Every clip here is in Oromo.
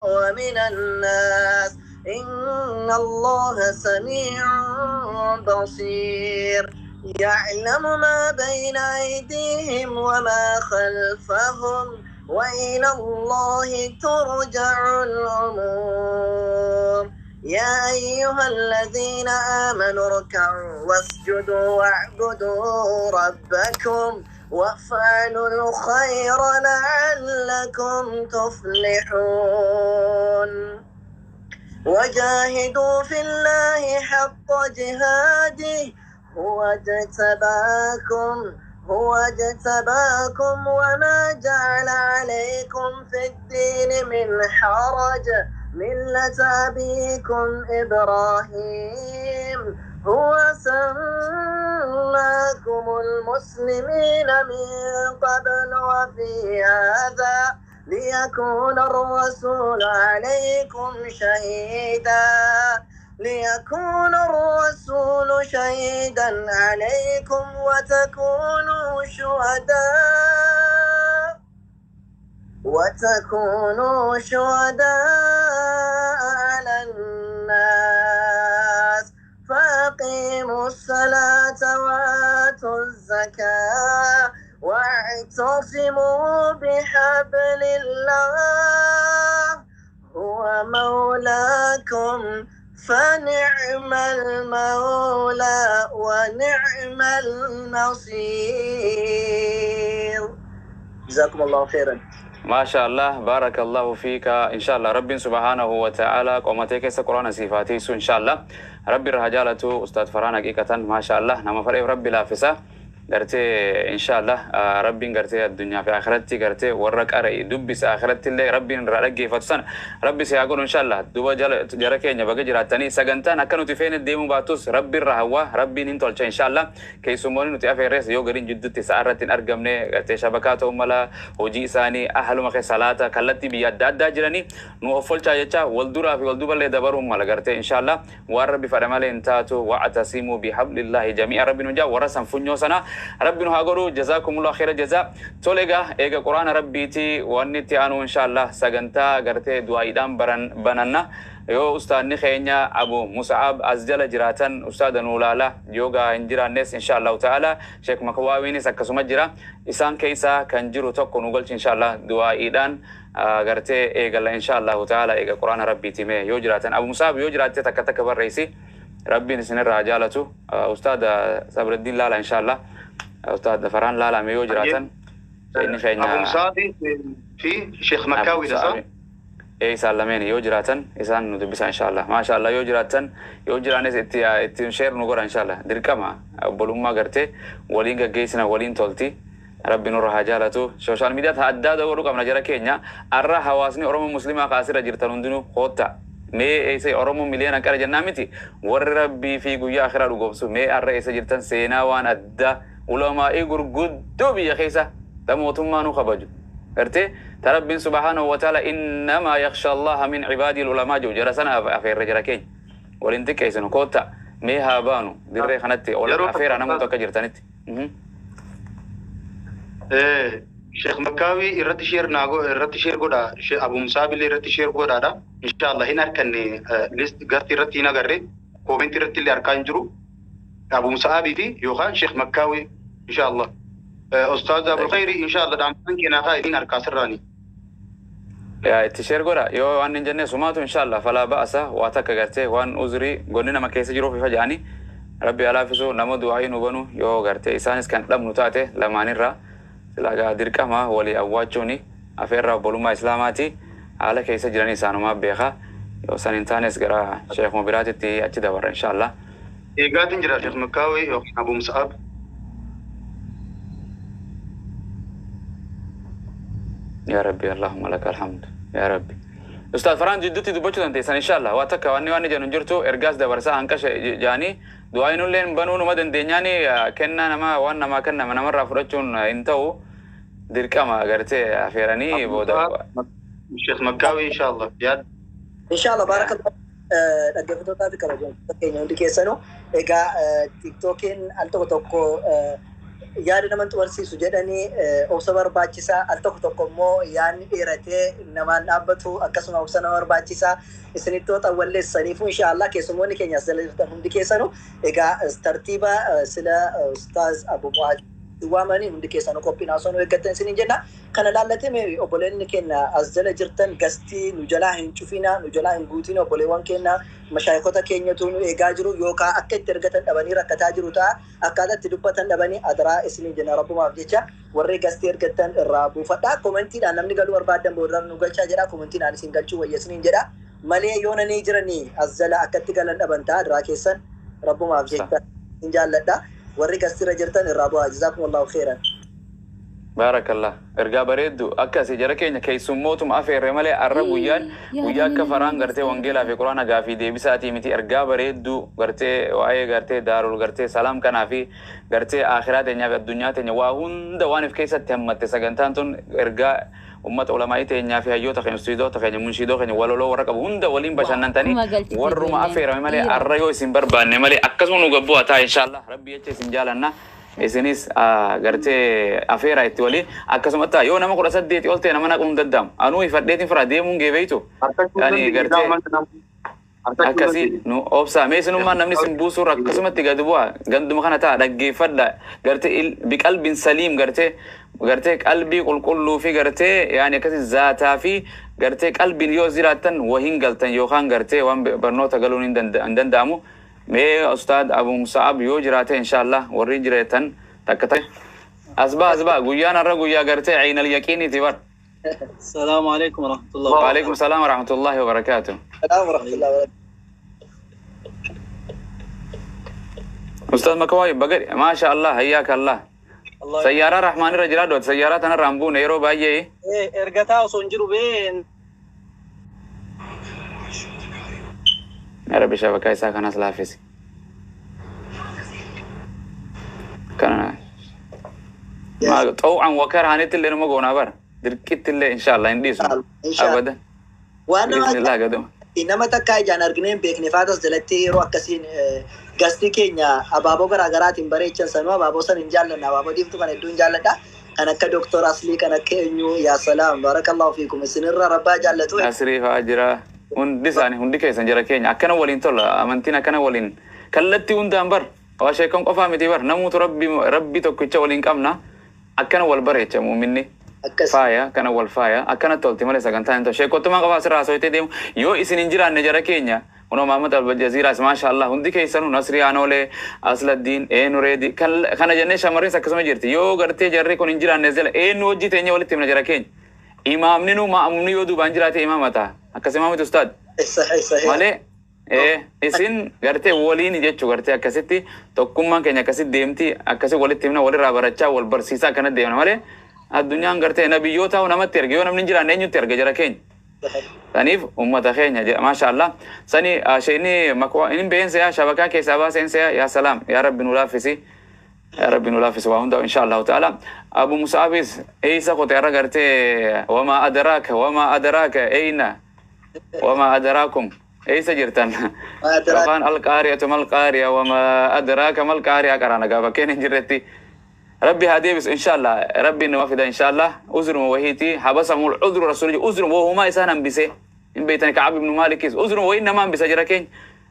ومن الناس إن الله سميع بصير. يعلم ما بين أيديهم وما خلفهم وإلى الله ترجع الأمور. يا أيها الذين آمنوا اركعوا واسجدوا واعبدوا ربكم وافعلوا الخير لعلكم تفلحون. وجاهدوا في الله حق جهاده هو اجتباكم وما جعل عليكم في الدين من حرج ملة أبيكم إبراهيم هو سماكم المسلمين من قبل وفي هذا ليكون الرسول شهيدا عليكم وتكونوا شهداء على الناس. فأقيموا الصلاة وآتوا الزكاة واعتصموا بحبل الله هو مولاكم فنعم المولى ونعم المصير. جزاكم الله خيرا. ما شاء الله، بارك الله فيك. إن شاء الله رب سبحانه وتعالى قومتك قرآن صفاتي إن شاء الله ربي رجالته أستاذ فران حقيقة ما شاء الله نما فرق ربي لافسة gartee inshallah rabbiin gartee addunyaa fi akhiratti gartee warra qara'e dubbisa akhiratti illee rabbiin irraa dhaggeeffatu sana rabbi si haa godhu inshallah. Duba jara keenya baga jiraattanii sagantaan akka nuti feene deemuu baattus rabbi irraa hawwa rabbiin hin tolcha inshallah. Keessummoonni nuti afeerres yoo gariin jidduutti sa'a irratti hin argamne gartee shabakaa ta'uu mala hojii isaanii ahaluma keessa salaata kallattii biyya adda addaa jiranii nu offolchaa jecha wal duraa fi wal duballee dabaruun mala gartee inshallah waan rabbi fedhe malee hin taatu. Wa'tasimu bihablillahi jami'a rabbi nu jaa warra san funyoo sana rabbi nu haa godhu. Jazaakumullahu khayra jazaa. Tole egaa eega quraana rabbiiti wanni itti aanu inshallah sagantaa gartee du'aayiidhaan bananna. Yoo ustaadni keenya Abu Musa'ab as jala jiraatan ustaada nuu laala, yoo gaa hin jiraannes inshallahu ta'ala Sheek Makawaawiinis akkasuma jira, isaan keessaa kan jiru tokko nu galchi inshallah du'aayiidhaan gartee eegalla inshallahu ta'ala eega quraana rabbiiti. Mee yoo jiraatan Abu Musa'ab yoo jiraatte takka takka barreessi, rabbiin isinirraa jaalatu. Ustaada Sabraddiin laala inshallah, ustaada Faraan laala mee yoo jiraatan inni keenya Abu Musaabi fi Sheekh Makkaawii dha. Ee isaan lameen yoo jiraatan isaan nu dubbisa inshallah. Maasha Allah yoo jiraatan, yoo jiraanis itti itti share nu godha inshallah. Dirqama obbolummaa gartee waliin gaggeessina waliin tolti. Rabbi nurra haa jaalatu. Social media ta addaa godhuu qabna jara keenya. Arra hawaasni Oromoo Muslimaa kaasirra jirtan hundinuu kootta. Mee eessa Oromoo miliyoona qara jennaa miti warri rabbii fi guyyaa akhiraa dhugoomsu mee arra eessa jirtan seenaa waan addaa ulamaa'ii gurguddoo biyya keessa ta mootummaa nu kabaju gartee ta rabbiin subhaanahu wa ta'ala innamaa yakhsha allaha min cibaadii ulamaa jiru jara sana afeerra jara keenya waliin xiqqeessinu kootta mee haa baanu dirree kanatti ol afeera namoota akka jirtanitti. Sheekh Makkaawii irratti share naa irratti share godha, Abu Musaabillee irratti share godhaadha. Inshallah hin arkanne list garti irratti hin agarre, comment irratti illee arkaa hin jiru. Abu Musaabii fi yookaan Sheekh Makkaawii inshallah. Ustaaz Abul Khayri inshallah dhaamsan keenyaa kaa ittiin arkaa sirraani. Yaa itti share godha yoo waan hin jenne sumaatu inshallah falaa ba'asa waa takka gartee waan uzrii gonni nama keessa jiruuf ifa jedhanii rabbi alaafisu nama du'aa nu banu yoo gartee isaanis kan dhabnu taate lamaanirraa silaa dirqama walii awwaachuuni afeerraa obbolummaa islaamaati haala keessa jiran isaanumaa beeka yoo san hin taanes gara sheekuma biraatitti achi dabarra inshallah. Eegaatiin jira Sheekh Makkaawii yookaan Abu Musaab. Ya Rabbi Allahumma laka alhamdu ya Rabbi. Ustaz Farhan jidduutti dubbachuu dandeessan inshallah waa takka wanni waan jennu jirtu ergaas dabarsaa hanqa jaanii du'aa banuu numa dandeenyaani kennaa namaa waan namaa kennama namarraa fudhachuun hin ta'u dirqama gartee afeeranii booda. Sheekh Makkaawii inshallah yaad. Inshallah barakallah dhaggeeffattootaa fi kabajamtoota keenya hundi keessanuu egaa tiktookiin al tokko tokko Yaada nama xubarsiisu jedhanii obsa barbaachisaa, al tokko tokko immoo yaadni dheeratee namaan dhaabbatu, akkasuma obsa nama barbaachisaa. Isinitti xawwalleessaniifu inshaallah keessummoonni keenya as jala jirtan hundi keessanu egaa tartiiba sila Ustaaz Abu Mu'aaz waamanii hundi keessanuu qophiin haasoo nu eeggattan isiniin jenna. Kana laallatee mee obboleonni keenya as jala jirtan gastii nu jalaa hin cufina, nu jalaa hin guutin. Obboleewwan keenya, mashaayikota keenyatu nu eegaa jiru yookaan akka itti ergatan dhabanii rakkataa jiru ta'a, akkaataa itti dubbatan dhabanii. Adaraa isiniin jenna, rabbumaaf jecha warri gastii ergattan irraa buufadha. Commentiidhaan namni galuu barbaadan boodarra nu galchaa jedha. Commentiidhaan isin galchuu wayya isiniin jedha malee yoo nanii jiranii as jala akkatti galan dhaban ta'a. Adaraa keessan, rabbumaaf jecha isin jaalladha. Warri gastiirra jirtan irraa bu'aa. Jazaakumullahu khairan. Baarakallah. Ergaa bareeddu akkasi jara keenya keessummootuma afeerre malee arra guyyaan guyyaa akka faraan gartee wangeelaa fi quraana gaafii deebisaatii miti. Ergaa bareedduu gartee waa'ee gartee daarul gartee salaam kanaa fi gartee akhiraa teenyaa fi addunyaa teenya waa hunda waan if keessatti hammatte sagantaan tun. Ergaa ummata ulamaa'ii teenyaa fi hayyoota keenya, ustaazoota keenya, munshiidoo keenya, waloloo warra qabu hunda waliin bashannantanii Akkuma galchite warruma ijoolleen afeerame malee dhiira. Arra yoo isin barbaanne malee akkasuma nu gabbu'a ta'a inshaallah. Rabbi jecha isin jaalanna. Isinis gartee afeera itti walii akkasuma ta'a. Yoo nama 18 ol ta'e nama naquu hin danda'amu. Anuu ifadheetiin fira deemuun geebeeytu yani gartee akkasii nu obsaa mee isinummaan namni isin buusuurra akkasumatti gadi bu'a. Ganduma kana ta'a, dhaggeeffadha. Gartee biqalbin saliim, gartee qalbii qulqulluu fi gartee yaani akkasii zaataa fi gartee qalbiin yoo jiraattan wahin galtan yookaan gartee waan barnoota galuun hin danda'amu. Mee ustaad Abu Musa'ab yoo jiraate inshaallah warri jiraatan takka ta'e asbaa asbaa guyyaan har'a guyyaa gartee aynal yaqiiniiti bar. السلام عليكم ورحمة الله. وعليكم السلام ورحمة الله وبركاته. السلام ورحمة الله وبركاته. Ustaz Makawaay baga, maasha Allah, hayyaaka Allah. الله. Sayyaaraa Rahmaan irra jiraadhu. Sayyaaraa tanarraa hin buune yeroo baay'ee. إيه ergataa osoo hin jiru bee. Yaa Rabbi, shabakaa isaa kanas laaffisi. Kana xaw'an wakarhaanitti illee numa goonaa bara. Dirqitti illee inshallah hin dhiisnu. Inshallah. Abadan. Waan nama Bismillah gaduma. Nama takka ijaan arginee hin beekne faatas jalatti yeroo akkasiin gastii keenya abaaboo garaagaraatiin bareechan sanuu abaaboo san hin jaallanna. Abaaboo diimtuu kana hedduu hin jaalladha. Kan akka Doktor Aslii, kan akka eenyu, yaa salaam, barakallahu fiikum, isinirra rabbaa jaallatu. Asrii fa'aa jira. Hundi isaanii, hundi keessan jira keenya. Akkana waliin tola. Amantiin akkana waliin. Kallattii hundaan bar. Waa sheekan qofaa miti bar. Namuutu rabbi tokkicha waliin qabna. Akkana wal bareecha muuminni. Akkas. Faaya akkana wal faaya akkana tolti malee sagantaan hin tolu. Sheekottumaan qofaa asirraa haasawitee deemu yoo isin hin jiraanne jara keenya. Kunoo Mahamad Aljaziiraas, maasha Allah, hundi keessanuu, Nasrii Aanoolee, Asladdiin, Eenyu Reedi kana jennee shamarrees akkasuma jirti. Yoo gartee jarri kun hin jiraanne jala eenyu hojii teenya walitti himna jara keenya? Imaamni nu ma'amni yoo duubaan jiraate imaama ta'a. Akkas imaamiti ustaad. Sahih sahih. Malee isin gartee waliin jechuu gartee akkasitti tokkummaan keenya akkasitti deemti, akkasi walitti himna, walirraa barachaa, wal barsiisaa akkana deemna malee addunyaan gartee nabiyyoota namatti erge yoo namni hin jiraanne eenyutti erge jara keenya? Saniif ummata keenya jedha, maasha Allah. Sani sheeni makwa inni beensa yaa shabakaa keessaa baaseensa yaa salaam. Yaa rabbi nu laaffisi. Yaa rabbi nu laaffisi waa hunda insha Allahu ta'ala. Abu Musaabis eessa kote irra gartee wamaa adaraaka, wamaa adaraaka, eyna wamaa adaraakum, eessa jirtan? Yookaan alqaariyatu malqaariya, wamaa adaraaka malqaariya qaraana gaa bakkeen hin jirretti. Rabbi haa deebisu inshallah, rabbi nama fida inshallah. Uzruma wahiiti habasamul udru rasuli uzruma wahumaa isaan hambise hin beeytani. Kacab ibnu Maalikis uzruma wahin nama hambisa jira keenya,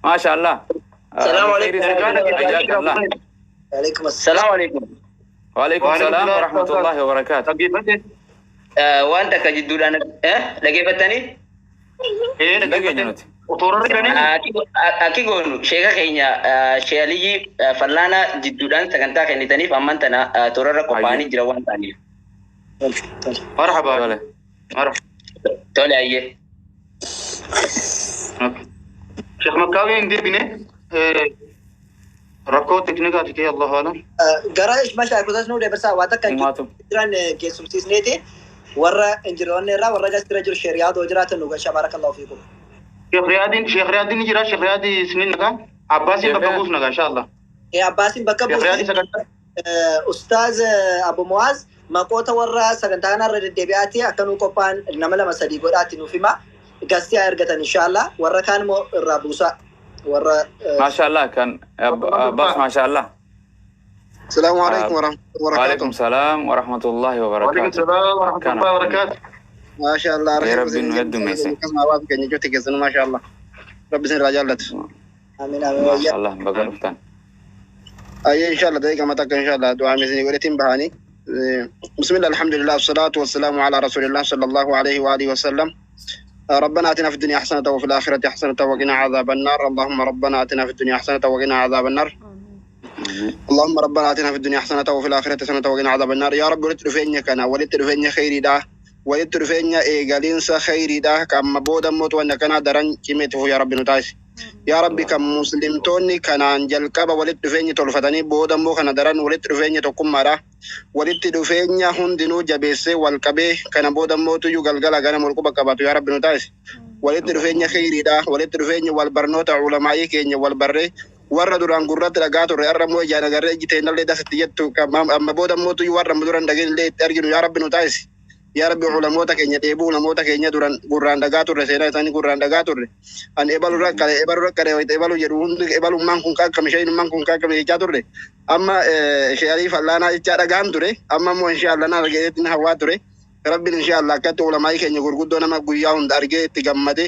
maasha Allah. السلام عليكم. حياك الله. عليكم السلام. السلام عليكم. وعليكم السلام ورحمة الله وبركاته. Waan takka jidduudhaan dhageeffattanii? Dhageenya nuti. Akki goonu sheeka keenya Sheekaliyyi Fallaana jidduudhaan sagantaa kennitaniif amman tana toorarra qophaa'anii jira waan ta'aniif. Marhaba. Tole. Marhaba. Tole, ayyee. Sheekh Makkaawi hin deebine, rakkoo teknikaati ta'e, Allahu alam. Gara mashaaikotas nu dabarsaa waa takka Umaatu. jiran keessumsiisneeti warra injiroonni irraa warra gastira jiru sheriyaadoo jiraatan nu gashaa, barakallahu fiikum. Sheekh Riyaadiin, Sheekh Riyaadiin ni jira. Sheekh Riyaadii isinin nagaa. Abbaasiin bakka buusu nagaa inshallah. Abbaasiin bakka Sheekh Riyaadii buusu sagantaa. Ustaaz Abu Muaz maqoota warra sagantaa kanarra deddeebi'aati akka nu qophaa'an nama lama sadii godhaatti nuuf hima. Gastii haa ergatan inshallah, warra kaan immoo irraa buusaa warra Maasha Allah, kan Abbaas, maasha Allah. السلام عليكم ورحمة الله وبركاته. وعليكم السلام ورحمة الله وعليكم وبركاته. السلام ورحمة كان الله وبركاته. ما شاء الله. يا ربي إنه يدو ميسي. ما شاء الله ربي سن رجالت. Amiin amiin ما wayyaa. شاء الله baga dhuftan. أي إن شاء الله دقيقة ما تك إن شاء الله دعاء مسني ولتين بهاني. بسم الله الحمد لله والصلاة والسلام على رسول الله صلى الله عليه وآله وسلم. ربنا آتنا في الدنيا حسنة وفي الآخرة حسنة وقنا عذاب النار. اللهم ربنا آتنا في الدنيا حسنة وقنا عذاب النار. اللهم ربنا آتنا في الدنيا حسنة وفي الآخرة حسنة وقنا عذاب النار. يا رب ولت رفينيا كان ولت رفينيا خيري دا ولت رفينيا إيغالينسا خيري دا كما بودا موت وانا كان درن كيمته يا رب نتايس. يا ربي كم مسلم توني كان أنجل كبا ولت رفينيا تولفتني بودا مو كان درن ولت رفينيا تقوم مرا ولت رفينيا هندنو جبسة والكبه كان بودا موت يغلغلا كان ملكو بكباتو يا رب نتايس. ولت رفينيا خيري دا ولت رفينيا والبرنوتا علمائي كينيا والبري warra duraan gurratti dhagaa turre har'a immoo ijaan agarree iji teennallee dasitti jettu amma booda mootu warra amma duraan dhageen illee itti arginu yaa rabbi nu taasisi. Yaa rabbi ulamoota keenya dheebuu ulamoota keenya duraan gurraan dhagaa turre seenaa isaanii gurraan dhagaa turre. Ani ebalu rakkale ebalu rakkale wayita ebalu jedhu hundi ebalummaan kun kaakame shayinummaan kun kaakame jechaa turre. Amma sheerii fallaanaa jechaa dhagaan ture amma immoo inshaallah na argeetti hawaa ture. Rabbiin inshaallah akkatti ulamaa'ii keenya gurguddoo nama guyyaa hunda argee itti gammade.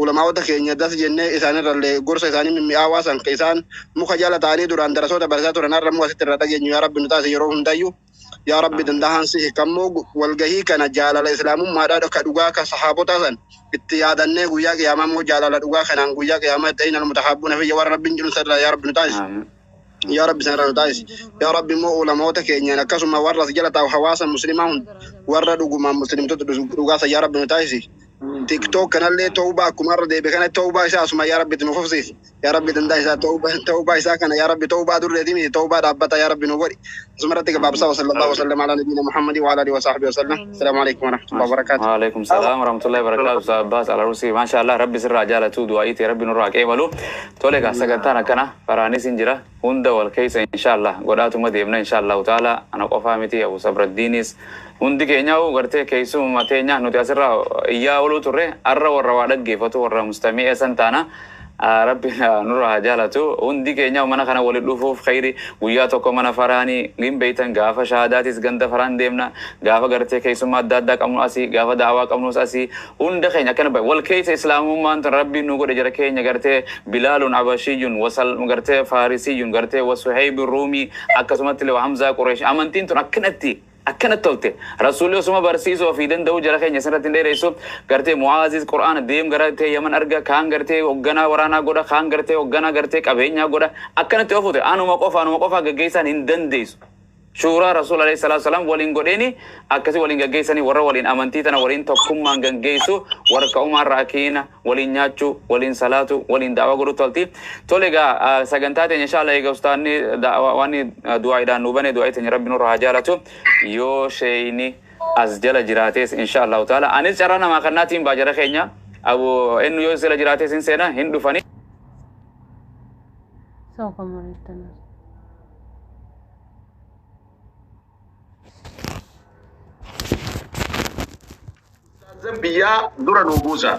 Ulamaa'ota keenya das jennee isaanirrallee gorsa isaanii mimmi'aawaa san ka isaan muka jala ta'anii duraan darasoota barsiisaa turan har'a immoo asitti irra dhageenyu yaa rabbi nu taasise yeroo hundayyuu yaa rabbi dandahaan si kammoo walgahii kana jaalala islaamummaadhaa ka dhugaa ka sahaabota san itti yaadannee guyyaa qiyaamaa immoo jaalala dhugaa kanaan guyyaa qiyaamaa itti ainal mutahabbuuna fiyya warra rabbiin jiru sarara yaa rabbi nu taasise. Yaa rabbi sanarra nu taasise. Yaa rabbi immoo ulamoota keenyaan akkasuma warra as jala taa'u hawaasa muslimaa hunda warra dhugumaan muslimtoota dhugaa san yaa rabbi nu taasise. TikTok kanallee tawbaa akkuma irra deebi'e kana tawbaa isaa asuma yaa rabbi nu fufsiisi. Yaa rabbi danda'a isaa tawbaa isaa kana yaa rabbi tawbaa durreeti miti tawbaa dhaabbata yaa rabbi nu godhi. Asuma irratti gabaabsaa wa sallallahu wa sallam ala nabiyina Muhammadin wa ala alihi wa sahbihi wa sallam. Assalaamu alaikum wa rahmatullahi wa barakatuh. وعليكم السلام ورحمة الله وبركاته. أستاذ عباس العروسي ما شاء الله ربي سر رجالته دعائتي ربي نور قبلو تولك سكتانا كنا فراني سنجرا هند والكيس إن شاء الله قداتو مديبنا إن شاء الله تعالى أنا قفامتي أبو صبر الدينيس hundi keenya hoo gartee keessummaa teenya nuti asirraa iyyaa ooluu turre arra warra waa dhaggeeffatu warra mustami'ee san taana rabbi nurra haa jaalatu hundi keenya mana kana waliin dhufuuf khayri guyyaa tokko mana faraanii hin beeytan gaafa shahaadaatis ganda faraan deemna gaafa gartee keessummaa adda addaa qabnu asii gaafa daawaa qabnus asii hunda keenya akkana bahe wal keessa islaamummaan tun rabbiin nu godhe jara keenya gartee bilaalun abashiyyun wasal gartee faarisiyyun gartee wasuhaybi ruumii akkasumatti illee hamzaa qureesh amantiin tun akkanatti akkanatti tolte rasuulli osuma barsiisuu ofii danda'u jara keenya isirratti hin dheeressu gartee mu'aazis qur'aana deem gartee yaman arga kaan gartee hoogganaa waraanaa godha kaan gartee hoogganaa gartee qabeenyaa godha akkanatti ofuute anuma qofa gaggeessaan hin dandeessu. Shuuraa rasuul alayhi salaatu salaam waliin godheeni akkasii waliin gaggeessanii warra waliin amantii tana waliin tokkummaan gaggeessu warra ka'umaan raakiina waliin nyaachuu waliin salaatu waliin daawaa godhu tolti. Tole egaa sagantaa teenya inshaalla eega ustaanni waan du'aaidhaan nu bane du'aa teenya rabbi nurra haa jaalatu yoo sheeyni as jala jiraates insha allahu taala anis carraa namaa kannaatiin baajara keenya abu ennu yoo sila jiraates hin seena hin dhufani. So como ahorita no. Biyyaa dura nu buusa.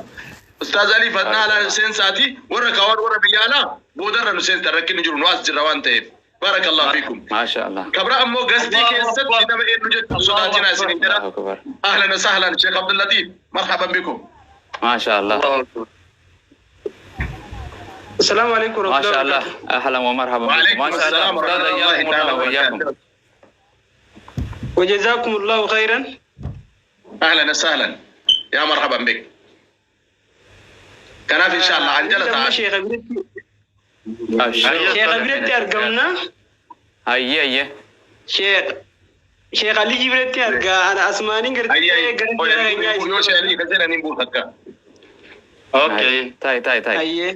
Ustaaz Alii Fannaa ala seensaati warra kaawwan warra biyya alaa boodarra nu seensa rakkinni jiru nu as jirra waan ta'eef. Barakallahu fiikum. Maasha Allah. Kabra ammoo gastii keessatti nama eenyu jechuun sodaatinaa isiniin jedha. Allahu akbar. Ahlan wa sahlan Sheekh Abdullatiif marhaban bikum. Maasha Allah. السلام عليكم ورحمة ما شاء الله الله وبركاته. اهلا ومرحبا بكم. وعليكم ما شاء الله السلام استاذ ورحمة الله حياكم تعالى الله وإياكم. وبركاته. وجزاكم الله خيرا. أهلا وسهلا يا مرحبا بك. Kanaaf inshallah an jala Amma ta'a. Sheekh biratti Abshir. Sheekh biratti argamna. Ayyee ayyee. Sheekh Aliyyi biratti argaa ana asmaaniin Ayyi gartee ayyi. gara jala keenyaa Yoo isin. sheelii ka jedhaniin buusa akka. Okay. Ta'i ta'i ta'i. Ayyee.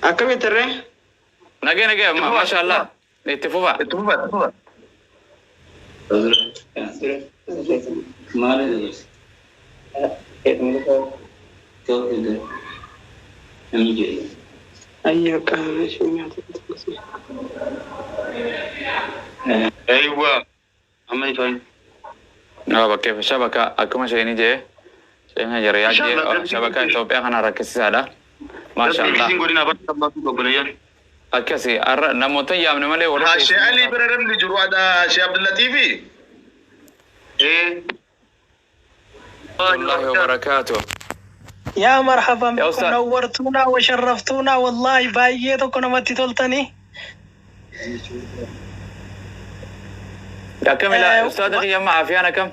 Akkamitti irree? Nagee nagee maasha Allah. Itti fufa. Itti fufa itti fufa. Ayyee akka Aywa. Amma ifaan. Nama bakkee shabaka akkuma isheen jee isheen jariyaa jee Inshallah shabaka Itoophiyaa kana rakkisiisaadha. Maasha Allah. Isin godina barakallahu fiikum obboleeyyan. Akkasi har'a namoota yaamne malee warra Haa Shee Alii bira namni jiru ada Shee Abdullatiifi. Ee. Allahi wa barakaatuh. يا مرحبا يا بكم أستاذ. نورتونا وشرفتونا والله باية كنا ما تتولتني. Akkam ilaa Eh, ustaada kiyya amma afiyaan akkam?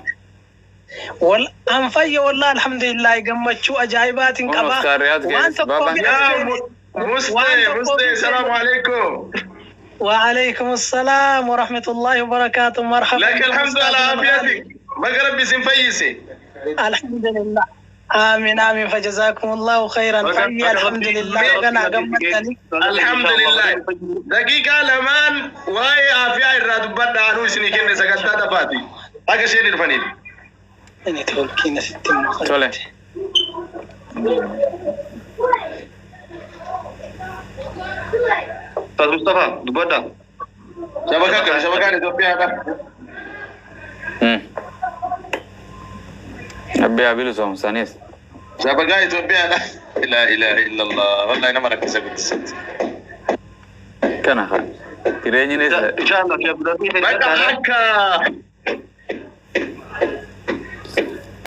أنفي والله الحمد لله قمتشو أجايبات Kun قبا ustaad Riyaad وان keessa. تقوم Baabaan Yaa Mustee Mustee salaamu alaikum. وعليكم السلام ورحمة الله وبركاته. مرحبا Laka بكم alhamdu ala أستاذنا الغالي. afiyatik. Baga Rabbi isin fayyise. الحمد لله، آمين آمين، فجزاكم الله خيرا. في الحمد لله وقنا قمتني. Alhamdulillah. Daqiiqaa lamaan waa'ee afiyaa irraa dubbadha anuu isinii kenne sagantaa tafaati. Akka isheen dhufaniif. يعني تولكينا ستين. Tole. Ustaz Mustafa dubbadha. Shabakaa kana shabakaan Itoophiyaadha. Rabbi haa bilisoomsanis. Shabakaa Itoophiyaadha. La ilaha illallah. Wallahi nama rakkisa guddisatti. Kana haa. Jireenyi Inshallah Shee Abdullatiif. Bakka akka